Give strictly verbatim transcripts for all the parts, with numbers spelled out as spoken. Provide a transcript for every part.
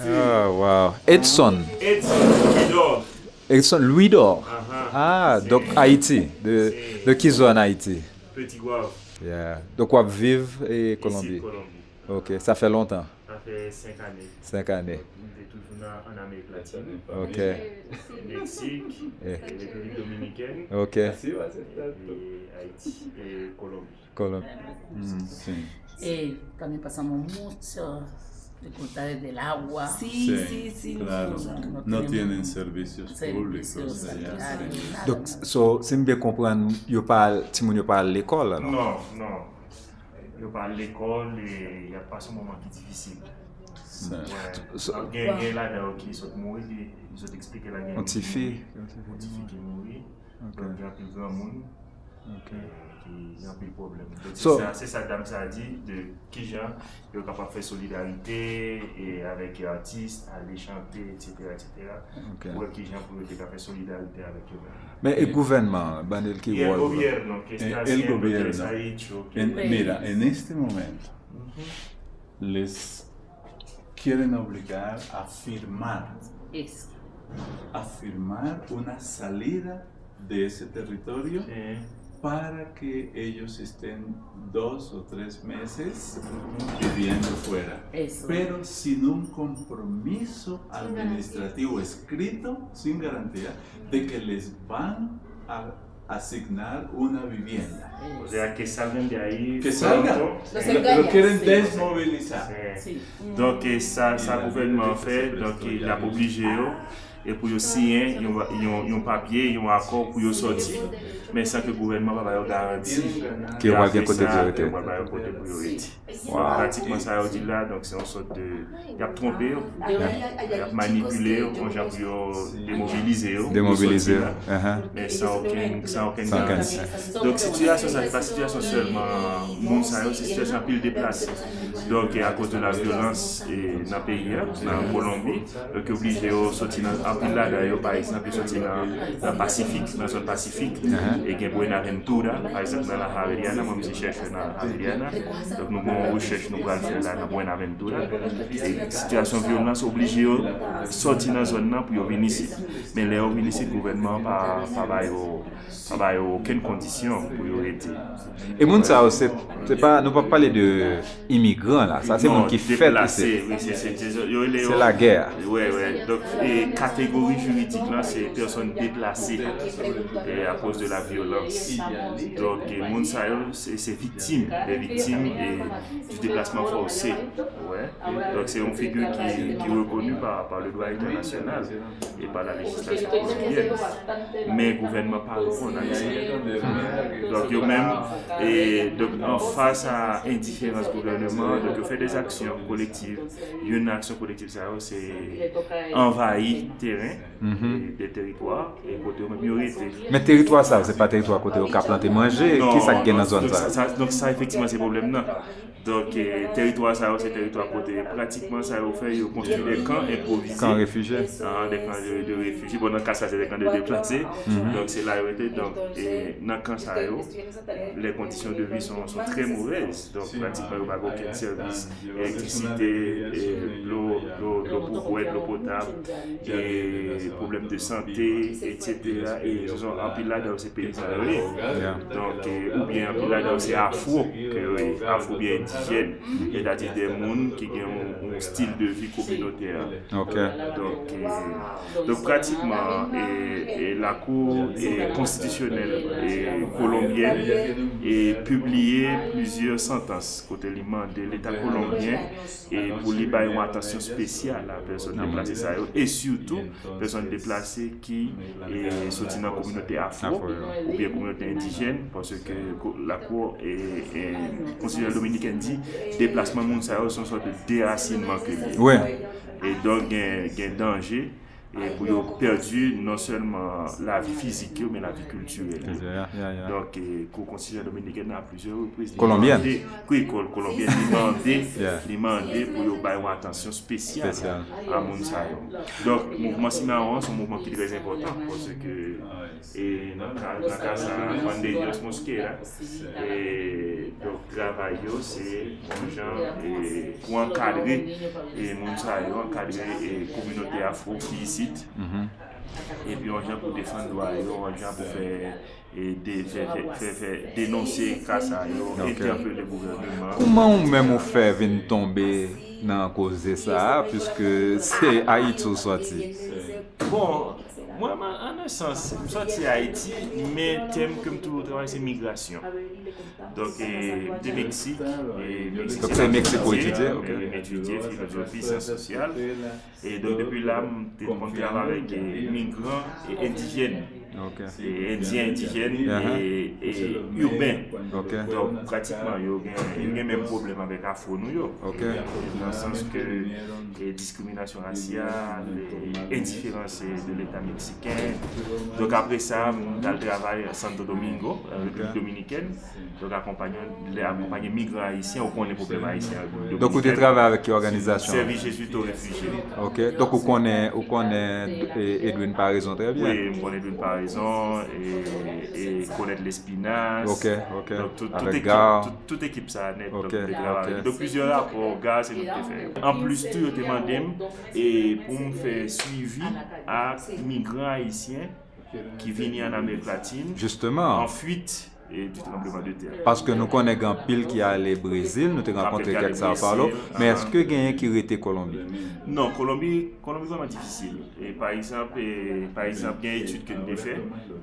Oh, wow. Edson. Edson Louidor. Edson Louidor. Ah, donk Ayiti. De, de ki zòn Ayiti? Petit Goâve. Yeah. Donk w ap viv e Kolonbi. Ici, Colombie. Ok, sa fè lontan? Sa fè senk ane. Senk ane. M te toujou nan, an Amerik Latin. Ok. Meksik, Repiblik Dominikèn, ok, e Ayiti, e Kolonbi. Kolonbi. Mm. Sim. E também passamos muitos dificuldades de agua. Sim, sim, sim, claro. Não tienen servicios públicos allá, sim. Donk, so, si m byen konprann, yo pa, timoun yo pa al lekòl, non? Non, non. Yo pa al lekòl e y ap pase yon moman ki difisil. Ap gen, gen ladan yo ki sot mouri, li, li sot eksplike la gen yon ti fi, yon ti fi ki mouri. Donk gen anpil granmoun, e, ki gen anpil pwoblèm. Donk se sa, se sa dam sa di de kijan yo kapab fè solidarite e avèk atis, ale chante, etsetera, etsetera. Pou wè kijan pou yo te ka fè solidarite avèk yo menm. Men e gouvènman an, ban el ki wòl? Y el gobierno que está haciendo, que les ha dicho que... Mira, en este momento les quieren obligar a firmar, a firmar una salida de ese territorio para que ellos estén dos o tres meses viviendo fuera, pero sin un compromiso administrativo escrito, sin garantía de que les van a asignar una vivienda. O sea, que salgan de ahí pronto. Lo quieren desmovilizar. Donk, e sa, sa gouvènman an fè, donk, l ap oblije yo, e pou yo siyen yon, yon, yon papye, yon akò pou yo sòti, men san ke gouvènman pa ba yo garanti ke yo pral gen kote pou yo rete. Yo pral ba yo kote pou yo rete. Pratikman sa yo di la, donk, se yon sòt de, y ap twonpe yo, y ap manipile yo, yon jan pou yo demobilize yo, pou yo sòti la, men san okenn, san okenn garanti. Donk, sitiyasyon sa, se pa sitiyasyon sèlman moun sa yo, se sitiyasyon anpil deplase. Donk, e akoz de la vyolans, e, nan peyi a, nan Kolonbi, donk, yo oblije yo sòti nan, anpil ladan yo, pa egzanp, yo sòti nan, nan Pasifik, nan zòn Pasifik, e gen Buenaventura, pa egzanp, nan La Javeriana, mwen, m se chèchè nan Javeriana, donk, nou gen yon rechèch nou pral fè la nan Buenaventura, e sitiyasyon vyolans oblije yo sòti nan zòn nan pou yo vin isit. Men lè yo vin isit, gouvènman an pa, pa ba yo, pa ba yo okenn kondisyon pou yo rete. E moun sa yo, se, se pa, nou p ap pale de imigran la, sa se moun ki fèt isit. Non, deplase, wi, se, se, se, yo rele yo, se lagè. Wi, wi. Donk, e kategori jiridik lan, se pèsòn deplase, e akoz de la vyolans. Donk, e moun sa yo, se, se viktim, de viktim, e du déplacement forcé. Wi. Donk, se yon figi ki, ki rekoni pa, pa le dwa entènasyonal e pa la lejislasyon kolonbyèn. Men gouvènman pa rekonèt sa. Donk, yo menm, e, donk, an fas a endiferans gouvènman, donk, yo fè de aksyon kolektiv. Youn nan aksyon kolektiv sa yo, se anvayi teren, e, de teritwa, e kote yo menm yo rete. Men teritwa sa yo, se pa teritwa kote yo ka plante manje? Kisa k gen nan zòn sa yo? Donk, sa, sa, donk, sa, efektivman, se pwoblèm nan. Donk, e, teritwa sa yo, se teritwa kote pratikman sa yo fè, yo konstwi de kan enpwovize. Kan refijye. Ah, de kan de, de refijye. Bon, nan ka sa, se de kan de deplase. Donk, se la yo rete. Donk, e, nan kan sa yo, les conditions de vie sont, sont très mauvaises. Donk, pratikman, yo pa gen okenn sèvis, elektrisite, e, dlo, dlo, dlo pou bwè, dlo potab, e pwoblèm de sante, etsetera. E, anpil ladan yo se peyizan yo ye. Donk, e, oubyen anpil ladan yo se afro, ke yo ye, afro oubyen endijèn. Sètadi de moun ki gen yon, yon stil de vi kominotè. Donk, e, donk, pratikman, e, e, lakou, e, konstitisyonèl, e, kolonbyèn, e, pibliye plizyè santans kote li mande Leta kolonbyen, e, pou li bay yon atansyon espesyal a pèsòn deplase sa yo, e sitou pèsòn deplase ki, e, soti nan kominote afro oubyen kominote endijèn, paske ko-, lakou, e, e, konstitisyonèl dominikèn di deplasman moun sa yo se yon sòt de derasinman ke li ye. E donk, gen, gen danje e pou yo pèdi non sèlman lavi fizik yo, men lavi kiltirèl yo. Yeah, yeah, yeah. Donk, e, Cour constitutionnelle dominicaine, à plusieurs reprises, li Kolonbyèn. mande, wi, kol- kolonbyèn, li mande, Yeah. li mande pou yo bay yon atansyon espesyal Espesyal. a moun sa yo. Donk, mouvman Simawon an se yon mouvman ki trè enpòtan, paske e nan ka, nan ka sa, Juan de Dios Mosquera, e, donk, travay yo, se yon jan e, pou ankadre e, moun sa yo, ankadre e, kominote afro ki isit, epi yon jan pou defann dwa yo, yon jan pou fè e, de, fè, fè, fè, fè denonse ka sa yo, Ok. Entèpele gouvènman. Kouman ou menm ou fè vin tonbe nan koze sa a, piske se Ayiti ou sòti? Bon, mwen, mwen, an yon sans, m sòti Ayiti, men tèm ke m toujou travay se migrasyon. Donk, e, m te Meksik, e, Meksik Donk, se Meksik ou etidye, ok. M etidye filozofi, syans sosyal. E donk, depi la, m te konn travay avèk e, migran e endijèn. Ok. E, endyen, endijèn Aha. e, e iben. Ok. Donk, pratikman, yo gen, yo gen menm pwoblèm avèk afro nou yo. Ok. Nan sans ke e, diskriminasyon rasyal, e, endiferans e, de Leta meksiken. Donk, apre sa, m t al travay Santo Domingo, e, Repiblik Dominikèn. Donk, akonpanye, akonpanye migran ayisyen, ou konnen pwoblèm ayisyen an Repiblik Dominikèn. Donk ou te travay avèk ki òganizasyon? Sèvis Jezuito Refijye. Ok. Donk ou konnen, ou konnen e, Edwin Paraison trè byen? Wi, m konnen Edwin Paraison, e, e Colette Lespinasse. Ok, ok. Donk, tout, tout Avèk ekip, Gar. Tout, tout ekip sa a nèt, Ok, donk, m te travay. ok. Donk, plizyè rapò Gar, se nou ki te fè yo. Anplis tou, yo te mande m e, pou m fè swivi a migran ayisyen ki vini an Amerik Latin, Jisteman. an fuit e, du tremblement de terre. Paske nou konnen gen anpil ki ale Brezil, nou te rankontre Anpil ki ale kèk Sao Paulo, Brezil, men aha. Èske genyen ki rete Kolonbi? Non, Kolonbi, Kolonbi vrèman difisil. E pa egzanp, e, pa egzanp, gen etid ke n te fè,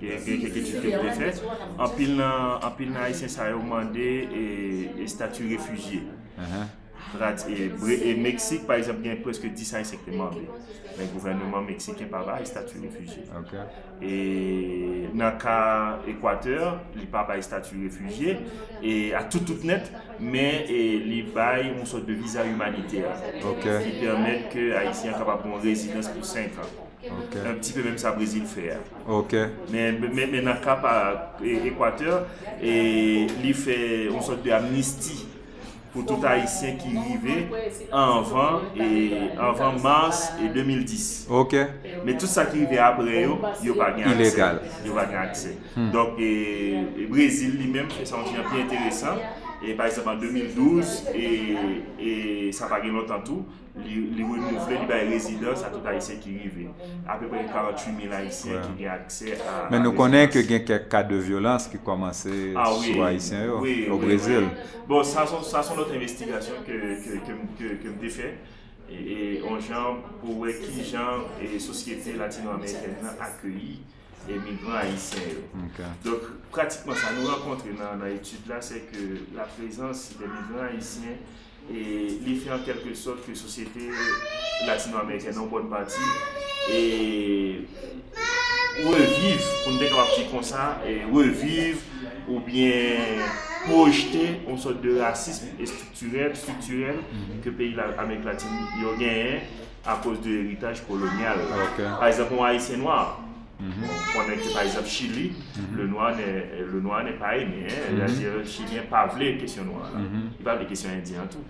gen, gen kèk etid ke n te fè. Anpil nan, anpil nan Ayisyen sa yo mande e, e estati refijye. Ahan. Prati- e, Bre- e Meksik, pa egzanp, gen prèske dis Ayisyen ki te mande. Men gouvènman meksiken pa bay estati refijye. Ok. E nan ka Ekwatè, li pa bay estati refijye e a tout tout nèt, men e, li bay yon sòt de viza imanitè Ok. ki pèmèt ke Ayisyen an kapab gen yon rezidans pou senk an. Ok. Un petit peu menm sa Brezil fè a. Ok. Men, men, men nan ka pa e, Ekwatè, e, li fè yon sòt de amnisti pou tout Ayisyen ki rive anvan e, anvan mas e, de mil dis. Ok. Men tout sa ki rive apre yo, yo pa gen aksè. Ilegal. Yo pa gen aksè. Donk, e, e Brezil li menm fè sa yon jan pi enteresan. E pa egzanp, an de mil douz, e, e sa pa gen lontan tou, li, li renouvle, li bay rezidans a tout Ayisyen ki rive. Apeprè karanntuit mil Ayisyen ki gen aksè a. Men nou konnen ke gen kèk ka de vyolans ki kòmanse Ah, wi. sou Ayisyen yo, Wi, o wi, Brezil. Wi. Bon, sa se sa se yon lòt envestigasyon ke, ke, ke, m- ke, ke m te fè. E, e, yon jan pou wè ki jan e sosyete latino-amerikèn nan akeyi e migran ayisyen yo. Ok. Donk, pratikman sa nou rankontre nan, nan etid la, se ke la prezans de migran ayisyen e li fè an kèlke sòt ke sosyete latino-amerikèn nan yon bòn pati e reviv, pou n te kapab di konsa, e reviv oubyen pwojte yon sòt de rasism estriktirèl, striktirèl ke peyi la, Amerik Latin yo genyen akoz de eritaj kolonyal. Ok. Pa egzanp, yon Ayisyen nwa, bon, konnen ke, pa egzanp, Chili, le noir n'est, le noir n'est pas aimé, hein. Sètadi, Chilyen pa vle kesyon nwa la. Li pa vle kesyon endyen an tou.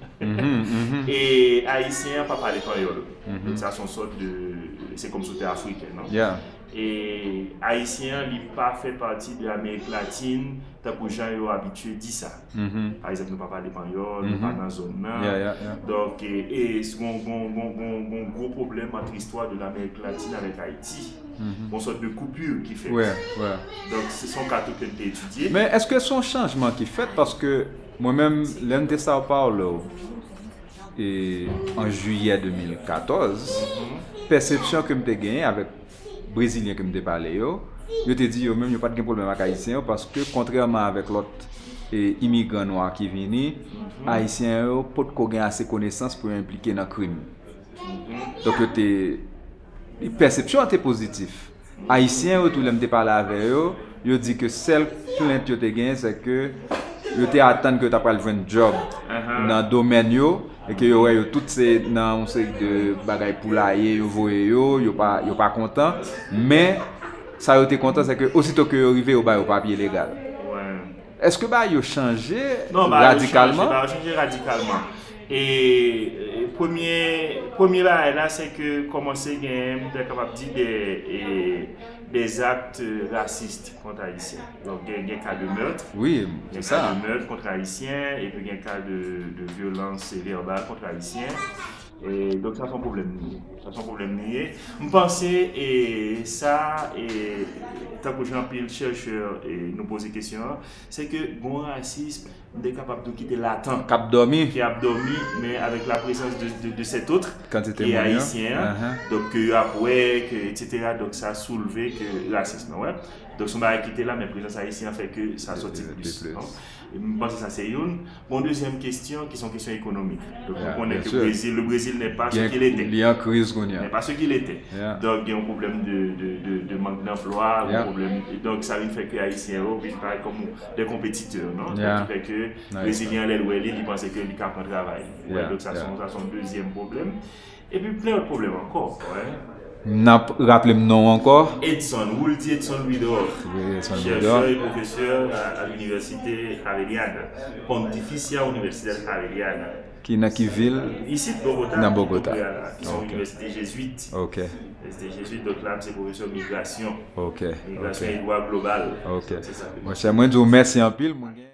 E Ayisyen an pa pale panyòl. Sa se yon sòt de, se kòmsi w te afriken, non? Yeah. E Ayisyen an, li pa fè pati de Amerik Latin tankou jan yo abitye di sa. Pa egzanp, nou pa pale panyòl, nou pa nan zòn nan. Yeah, yeah, yeah. Donk, e, e gon, gon, gon, gon, gon gwo pwoblèm ant istwa de Lamerik Latin avèk Ayiti. Gon sòt de koupir ki fèt. Wè, wè. Donk, se se yon ka tou ke n te etidye. Men èske se yon chanjman ki fèt? Paske mwen menm, lè m te Sao Paulo, e, an jiyè de mil katòz, pèsepsyon ke m te genyen avèk Brezilyen ke m te pale yo, yo te di yo menm yo pa t gen pwoblèm ak Ayisyen yo, paske kontrèman avèk lòt, e, imigran nwa ki vini, Ayisyen yo potko gen ase konesans pou yo enplike nan krim. Donk yo te, pèsepsyon an te pozitif. Ayisyen yo tou, lè m te pale avè yo, yo di ke sèl plent yo te genyen, se ke Yo te atann ke yo ta pral jwenn djòb nan domèn yo, e ke yo wè yo tout se nan yon seri de bagay poulaye yo voye yo, yo pa, yo pa kontan. Men, sa yo te kontan, se ke osito ke yo rive, yo ba yo papye legal. Èske bagay yo chanje radikalman? Non, bagay yo chanje, bagay yo chanje radikalman. E, e premye, premye bagay la, se ke kòmanse gen, m ta kapab di, de, e, des actes racistes contre Haïtiens. Donk, gen, gen ka de meurtre. Wi, se sa. Gen ka de meurtre contre Haïtiens, epi gen ka de, de violence verbale contre Haïtiens. E, donk, sa se yon pwoblèm li ye. Sa se yon pwoblèm li ye. M panse, e, sa, e, tankou jan anpil chèchè, e, nou poze kesyon an, se ke gon rasism, m te kapab di w ki te latan. K ap dòmi. Ki ap dòmi, men avèk la présence de, de, de cet autre, Kantite ki moun yo. Ayisyen an, donk ke yo ap wè, ke, et cetera, donk sa soulve ke rasism nan, wè. Donk se yon bagay ki te la, men prezans Ayisyen an fè ke sa sòti plis. M panse sa se youn. Bon, dezyèm kesyon, ki se yon kesyon ekonomik. Donk nou konnen ke Brezil, le Brésil n'est pas ce qu'il était. Li an kriz kounye a. N'est pas ce qu'il était. Donk gen yon pwoblèm de, de, de, de mank danplwa, yon pwoblèm. Donk sa vin fè ke Ayisyen yo vin parèt kòm de konpetitè, non? Donk ki fè ke Brezilyen an lè l wè li, li panse ke li ka pran travay. Donk sa se yon, sa se yon dezyèm pwoblèm. Epi plen lòt pwoblèm ankò. N ap raple m non w ankò. Edson, Wouldy Edson Louidor. Wouldy Edson Chercheur et professeur à, à l'université Javeriana, Pontificia Universidad Javeriana. Ki nan ki vil? Isit Bogota. Nan Bogota. Ki se yon inivèsite jezwit. Ok. Inivèsite jezwit, donk la, m se pwofesè migrasyon. Ok. Migrasyon e dwa global. Ok. Monchè, mwen di w mèsi anpil. Mwen gen